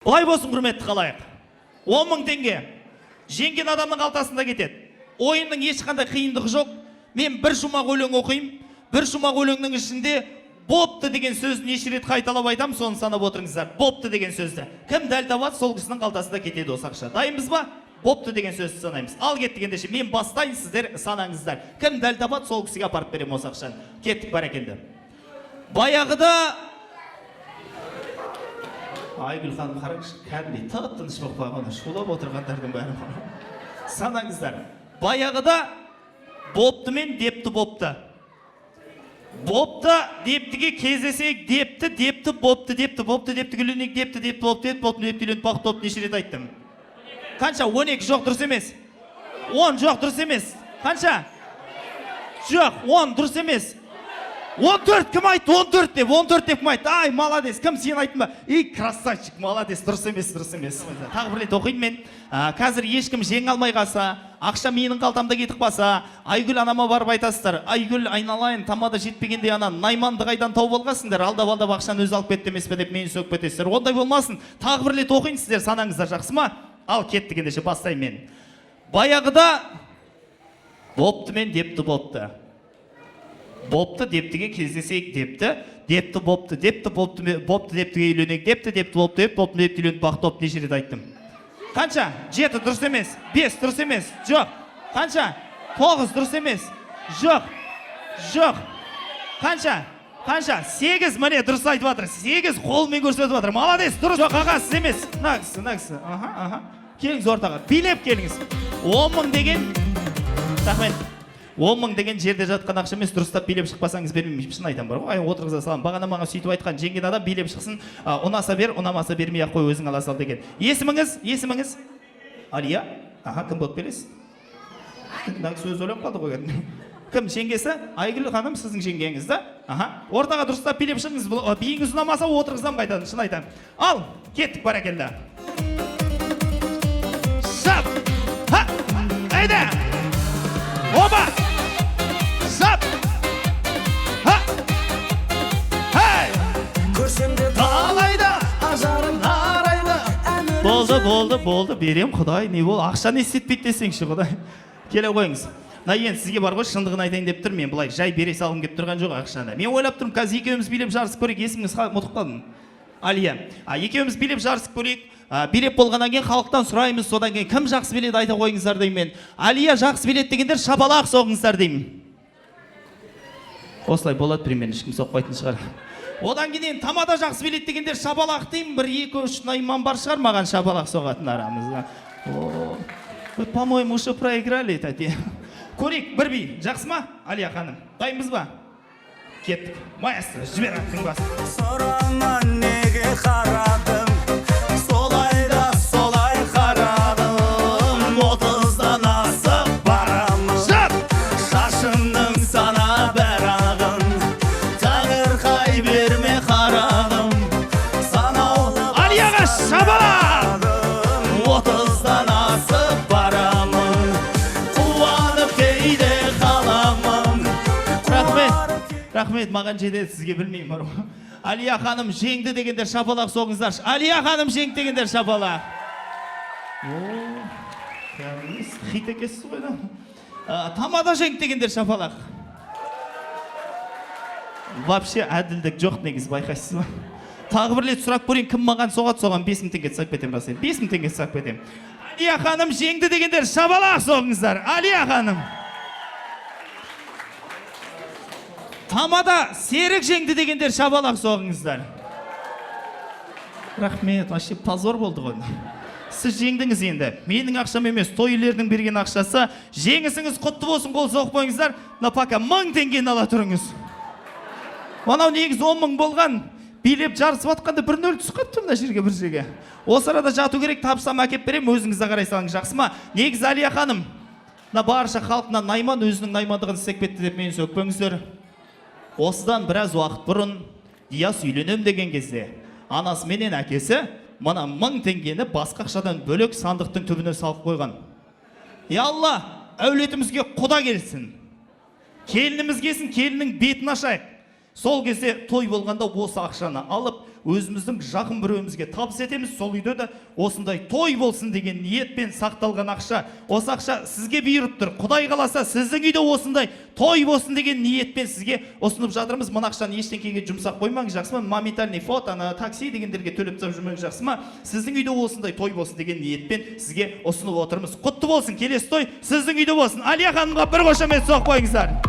Былай болсын, құрметті халайық. 10 000 теңге жеңген адамның қалтасында кетеді. Ойынның ешқандай қиындығы жоқ. Мен бір шумақ өлең оқимын. Бір шумақ өлеңнің ішінде «бопты» деген сөзді неше рет қайталап айтамын, соны санап отырыңыздар. «Бопты» деген сөзді кім дәл табады, сол кісінің қалтасында кетеді осы ақша. Дайынбыз ба? «Бопты» деген сөзді санаймыз. Ал кеттік ендеше, мен бастайын, сіздер санаңыздар. Кім дәл табады, сол кісіге апарып беремін осы ақшаны. Кеттік, бәрекелді. Баяғыда. Айгүл ханым, қараңызшы, кәдімгідей тып тыныш болып қалған, шулап отырғандардың бәрі. Санаңыздар. Баяғыда бопты мен депті, бопты. Бопты дептіге кездесейік депті, депті, бопты депті, бопты депті, үйленейік депті, депті, бопты депті, бопты депті, үйленіп, бақытты бопты. Неше рет айттым? Қанша? 12. Жоқ, дұрыс емес. 10. Жоқ, дұрыс емес. Қанша? Жоқ, 10 дұрыс емес. 14. Кім айтты 14 деп? 14 деп кім айтты? Ай, молодец. Кім, сен айттың ба? Ей, красавчик, молодец. Дұрыс емес, дұрыс емес. Тағы бір рет оқиын мен. Қазір ешкім жеңе алмай қалса, ақша менің қалтамда кетіп қалса, Айгүл анама барып айтасыздар: «Айгүл айналайын, тамада жетпегендей ана найманды қайдан тауып алғансыңдар, алдап алдап ақшаны өзі алып кетті емес пе?» — деп мені сөгіп кетесіздер. Ондай болмасын, тағы бір рет оқиын, сіздер санаңыздар, жақсы ма? Ал кеттік ендеше, бастаймын мен. Баяғыда бопты мен депті, бопты. Бопты дептіге кездесейік депті, депті, бопты депті, бопты, бопты дептіге үйленейік депті, депті, бопты деп, бопты депті, үйленіп, бақытты бопты. Неше рет айттым? Қанша? Жеті. Дұрыс емес. Бес. Дұрыс емес. Жоқ. Қанша? Тоғыз. Дұрыс емес. Жоқ, жоқ. Қанша? Қанша? Сегіз. Міне, дұрыс айтып жатыр. Сегіз, қолымен көрсетіп жатыр. Молодец, дұрыс. Жоқ, аға, сіз емес, мына кісі, мына кісі. Аха, аха, келіңіз ортаға, билеп келіңіз. 10 000 деген, рахмет, 10 000 деген жерде жатқан ақша емес. Дұрыстап билеп шықпасаңыз, бермеймін, шын айтамын бар ғой. Ай, отырғыза саламын. Бағана маған сөйтіп айтқан: «Жеңген адам билеп шықсын, ұнаса бер, ұнамаса бермей ақ қой, өзің ала сал», — деген. Есіміңіз? Есіміңіз? Алия. Аха, кім болып келесіз? Мына кісі өзі ойланып қалды ғой кәдімгі. Кім, жеңгесі? Айгүл ханым сіздің жеңгеңіз да. Аха, ортаға дұрыстап билеп шығыңыз. Бұл биіңіз ұнамаса, отырғызамын қайтадан, шын айтамын. Ал кеттік, бәрекелді. Шап, ха, әйда, оба, шап, ха, хей! Көрсем де Талайда ажарың арайды. Болды, болды, болды, берем. Құдай, не болды? Ақша не істетпейді десеңші, құдай. Келе қойыңыз. Мына енді сізге бар ғой, шындығын айтайын деп тұрмын. Мен былай жай бере салғым келіп тұрған жоқ ақшаны. Мен ойлап тұрмын, қазір екеуміз билеп жарысып көрейік. Есіміңіз қалай? Ұмытып қалдым. Алия. Екеуміз билеп жарысып көрейік. Билеп болғаннан кейін халықтан сұраймыз, содан кейін кім жақсы биледі, айта қойыңыздар деймін мен. Алия жақсы биледі дегендер, шапалақ соғыңыздар деймін. Осылай болады примерно, ешкім соқпайтын шығар. Одан кейін енді тамада жақсы биледі дегендер, шапалақ деймін. Бір, екі, үш найман бар шығар маған шапалақ соғатын арамызда. О, вы, по моему, уже проиграли, тәте. Көрейік бір би, жақсы ма? Алия ханым, дайынбыз ба? Кеттік, маэстро, жібер аттың басын. Сұрама, неге қарадың? Солай да солай қарадым, 30-дан асып барамын. Жап! Шашымның сана бір ағын, таңырқай берме, қарағым. Санаулы Алияға шапалақ! 30-дан асып барамын, қуанып кейде қаламын. Рахмет, рахмет, маған жетеді, сізге білмеймін бар ғой. Алия ханым жеңді дегендер, шапалақ соғыңыздаршы. Алия ханым жеңді дегендер, шапалақ! О, кәдімгі хит екенсіз ғой да. Тамада жеңді дегендер, шапалақ! Вообще әділдік жоқ негізі, байқайсыз ба? Тағы бір рет сұрап көрейін, кім маған соғады, соған 5000 теңге тастап кетемін. Рас, 5000 теңге тастап кетемін. Алия ханым жеңді дегендер, шапалақ соғыңыздар! Алия ханым. Тамада Серік жеңді дегендер, шапалақ соғыңыздар! Рахмет. Вообще позор болды ғой. Сіз жеңдіңіз енді. Менің ақшам емес, той иелерінің берген ақшасы. Жеңісіңіз құтты болсын, қол соғып қойыңыздар. Мына пока 1000 теңгені ала тұрыңыз. Анау негізі 10 000 болған, билеп жарысып жатқанда бір нөл түсіп қалыпты мына жерге, бір жерге. Осы арада жату керек, тапсам, әкеліп беремін, өзіңіз де қарай салыңыз, жақсы ма? Негізі, Алия ханым, мына барша халық мына найман өзінің наймандығын істеп кетті деп мені сөкпеңіздер. Осыдан біраз уақыт бұрын Диас үйленем деген кезде анасы менен әкесі мына 1000 теңгені басқа ақшадан бөлек сандықтың түбіне салып қойған. Я Алла, әулетімізге құда келсін, келініміз келсін, келіннің бетін ашайық, сол кезде той болғанда осы ақшаны алып Өзіміздің жақын біреуімізге табыс етеміз. Сол үйде де осындай той болсын деген ниетпен сақталған ақша. Осы ақша сізге бұйырып тұр. Құдай қаласа, сіздің үйде осындай той болсын деген ниетпен сізге ұсынып жатырмыз. Мына ақшаны ештеңкеге жұмсап қоймаңыз, жақсы ма? Моментальный фото, ана такси дегендерге төлеп тастап жүрмеңіз, жақсы ма? Сіздің үйде осындай той болсын деген ниетпен сізге ұсынып отырмыз. Құтты болсын, келесі той сіздің үйде болсын. Алия ханымға бір қошемет соғып қойыңыздар.